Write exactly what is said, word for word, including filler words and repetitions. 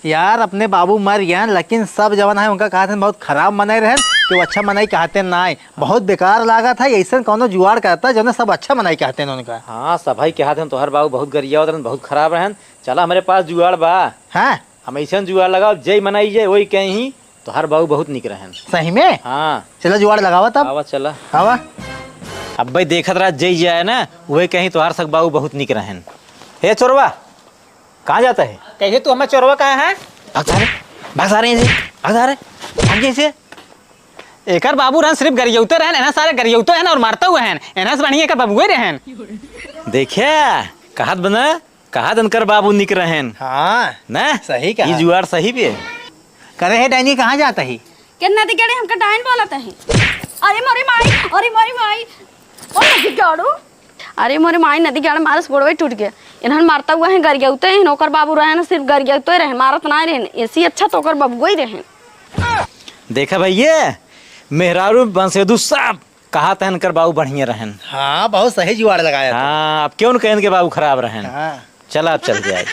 यार, अपने बाबू मर गए हैं, लेकिन सब जवन है उनका कहत हैं बहुत खराब मनई रहन, कि वो अच्छा मनई कहते ना है। बहुत बेकार लागत है, ऐसन कौनो जुआड़ करता जौने सब अच्छा मनई कहते हैं उनका। हाँ, सभई कहत हैं तोहर बाबू बहुत गरियावत रहन, बहुत खराब रहन। चला, हमरे पास जुआड़ बा। हाँ। हम ऐसन जुआड़ लगाओ, जय मनई जय, वही कहीं तोहर बाबू बहुत निक रहन। सही में? हाँ। चला जुआड़ लगावा तब। आवा, चला। आवा। अब भाई देखत रहा, जय जाए ना, वही कहीं तोहर सक बाबू बहुत निक रहन। हे चोरवा, कहाँ जाता है? कैसे तू हमें चोरवा कहा है? भाग सारे, भाग सारे यहाँ से, भाग सारे, भाग यहाँ से। एकर बाबू रहन सिर्फ गरियौते रहन, एना सारे गरियौते रहन और मारता हुआ है, एना से बढ़िया एकर बबुए रहन। देखे, कहत बना, कहत इनकर बाबू निक रहन। हाँ, ना? सही कहा। ई जुआड़ सही पे। करे है डाइनी, कहाँ जाता है? के नदी गड़े हमका डाइन बोलत है। अरे मोरे माई, अरे मोरे माई। ओ नदी गड़ो। अरे मोरे माई, नदी गड़े मारस गोड़वे टूट गया। इन्हन मारता हुआ है गरियौते हैं, ओकर बाबू रहे ना सिर्फ गरियौते रहे, मारत ना रहे। ऐसी अच्छा तो ओकर बबुआ ही रहे। देखा भैया, मेहरारू बंसेदू साहब कहा तहन कर बाबू बढ़िया रहन। हाँ, बहुत सही जुआड़ लगाया तू। हाँ, अब क्यों न कहन के बाबू खराब रहन। हाँ। चला, अब चल के आई।